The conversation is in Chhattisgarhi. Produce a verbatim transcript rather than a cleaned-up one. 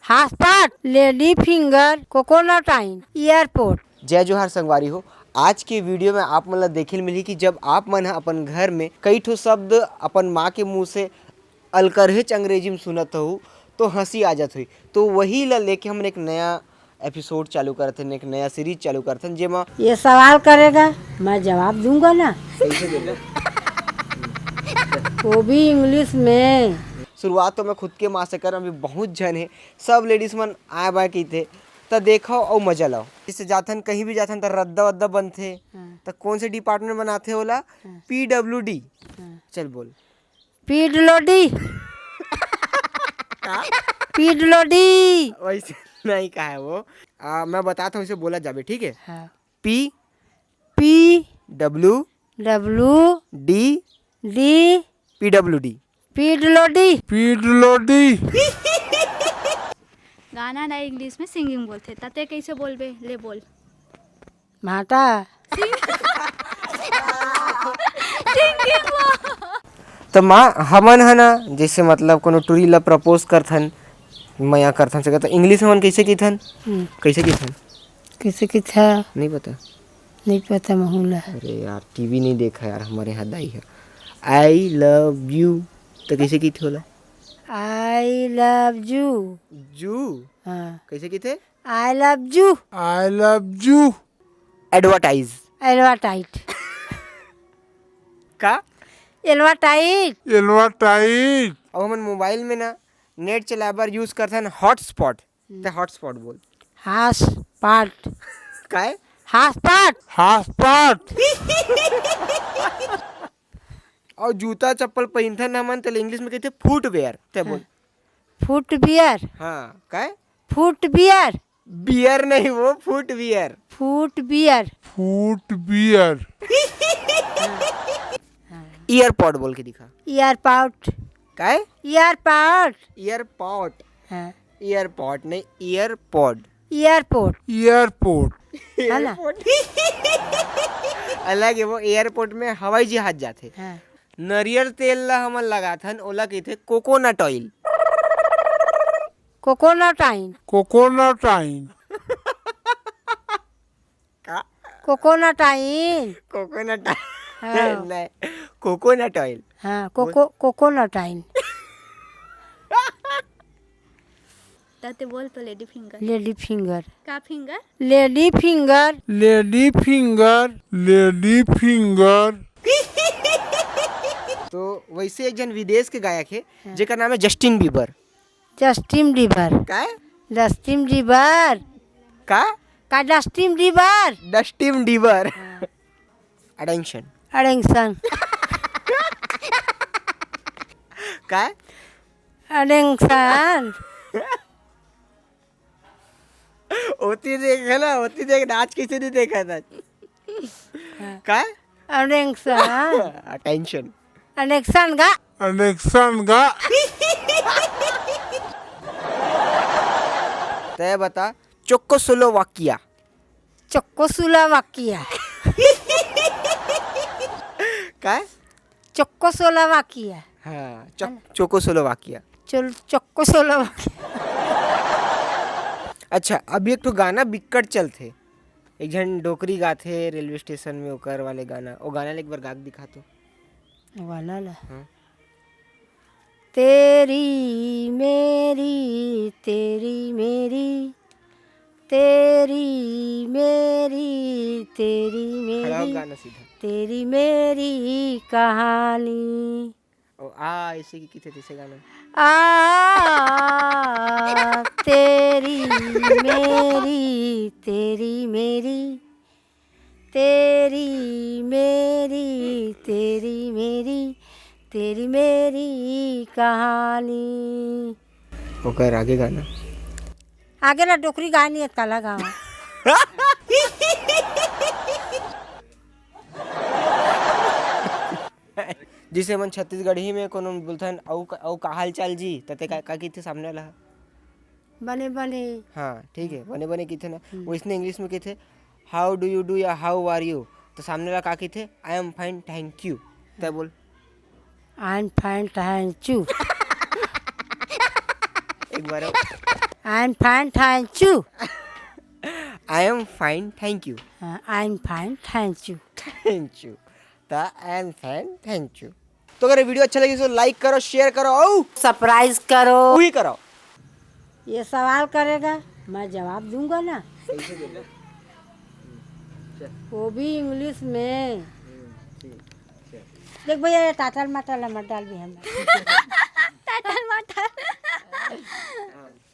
हाथ पाट, लेडी फिंगर, कोकोनट आइन, एयरपोर्ट। जय जोहार संगवारी हो। आज के वीडियो में आप मन ला देखे ल मिलही कि जब आप मन ह अपन घर में कई ठो शब्द अपन माँ के मुंह से अलकरहेच अंग्रेजी में सुनत हू, तो हंसी आ जात हुई। तो वही ला लेके हमन एक नया एपिसोड चालू करत हन, एक नया सीरीज चालू करत हन, जेमा ये सवाल करेगा, मैं जवाब दूंगा ना। कैसे देबो? वो भी इंग्लिश में। शुरुआत तो मैं खुद के माँ से करम, अभी बहुत झन हे, सब लेडीज मन आए बाए कहिथे, त देखव अउ मजा लव। जैसे जाथन, कहीं भी जाथन, त रद्दा वद्दा बनथे, हाँ। त कौन से डिपार्टमेंट बनाथे ओला? हाँ। पीडब्ल्यूडी। हाँ। चल बोल। पीडलोडी। का? पीडलोडी। वैसे नहीं कहा है वो। आ, मैं बताता हूँ, इसे बोला जाबे, ठीक है? हाँ। P P W W D D PWD. पीडलोडी। पीडलोडी। गाना ला इंग्लिश में सिंगिंग बोलथे, त ते कैसे बोलबे? ले बोल। भाटा। त माँ, हमन ह ना, जैसे मतलब कोनो टूरी ला प्रपोज करथन, मया करथन सके, त इंग्लिश में हमन कैसे किथन? हम्म। कैसे किथन? कैसे किथा? नहीं पता। नहीं पता महू ला। अरे यार, टीवी नहीं देखा यार, हमारे यहाँ दाई है। आई लव यू, त कैसे किथे होला? I love you. जू? हाँ। कैसे किथे? I love you. I love you. Advertise. Advertise. का? एडवर्टाइट। एडवर्टाइट। अब हमन मोबाइल में ना नेट चलाए बर यूज करथन हॉटस्पॉट। हम्म। ते हॉटस्पॉट बोल। हास पाट। काय? हास पाट। हास पाट। और जूता चप्पल पहिनथन हमन, तेला इंग्लिश में कहिथे फुटवेयर। ते बोल। हाँ। फुटवियर। हाँ, काय? फुटवियर। बियर नहीं वो, फुटवियर। फुटवियर। फुटवियर। ईयरपॉड बोल के दिखा। एयरपोर्ट। काय? एयरपोर्ट। ईयरपॉट। हाँ। ईयरपॉट नहीं, ईयरपॉड। एयरपोर्ट। एयरपोर्ट। है ना? अलग है वो, एयरपोर्ट में हवाई जहाज जाथे। हाँ। नरियर तेल ला हमन लगाथन, ओला कहिथे कोकोनट ऑयल। कोकोनट आइन। कोकोनट आइन। का? कोकोनट आइन। कोकोनट हाँ। नहीं, कोकोनट ऑयल। हाँ, कोको-, बोल। कोकोनट आइन। त ते बोल तो लेडी फिंगर। Lady finger. का finger? Lady finger. Lady finger. Lady finger. तो वैसे एक जन विदेश के गायक हे, हाँ। जेकर नाम है जस्टिन बीबर। Justin Bieber. काय? Justin Bieber. का? का जस्टिन बीबर? Dustin Bieber. हाँ। अटेंशन। अटेंशन। काय? अटेंशन। ओती देख, है ना, ओती देख, नाच कैसे नहीं देखा था? हाँ। काय? अटेंशन। अटेंशन। अटेंशन गा। अटेंशन गा। तय बता, चोकोस्लोवाकिया। चोकोस्लोवाकिया। काय? चोकोस्लोवाकिया। हाँ, चोक-, है ना? चोकोस्लोवाकिया। चल, चोकोस्लोवाकिया। अच्छा, अभी एक ठो गाना बिक्कट चलथे। एक झन डोकरी गाथे रेलवे स्टेशन में, ओकर वाले गाना। ओ गाना ले एक बार गा के दिखा तो। वो गाना ला? हाँ। तेरी मेरी, तेरी मेरी, तेरी मेरी, तेरी खड़ा हो मेरी, गाना सीधा। तेरी मेरी कहानी। ओ, आ, ऐसे की, की थे, जैसे गाना। आ, तेरी मेरी, तेरी मेरी, तेरी मेरी, तेरी मेरी, तेरी मेरी कहानी। ओकर आगे गाना। आगे ला डोकरी गानी है, काला गाँव। जैसे हमन छत्तीसगढ़ी में कोनो बोलथन, "अउ का, अउ का हाल चाल जी?" त ते का, का कहिथे सामने वाला? बने बने। हाँ, ठीक है, बने बने कहिथे ना। हम्म। वैसने इंग्लिश में कहिथे, "How do you do" या "How are you?" तो सामने वाला का कहिथे, "I am fine, thank you।" तय बोल। "I am fine, thank you।" एक बार और। I am fine, thank you. I am fine, thank you. हाँ, I am fine, thank you. Thank you. The I am fine, thank you. तो अगर वीडियो अच्छा लगे तो लाइक करो, शेयर करो, और सरप्राइज करो। वही करो। ये सवाल करेगा, मैं जवाब दूंगा ना। वो भी इंग्लिश में। देख भैया, ये टाटल माटल मत डाल भी हम।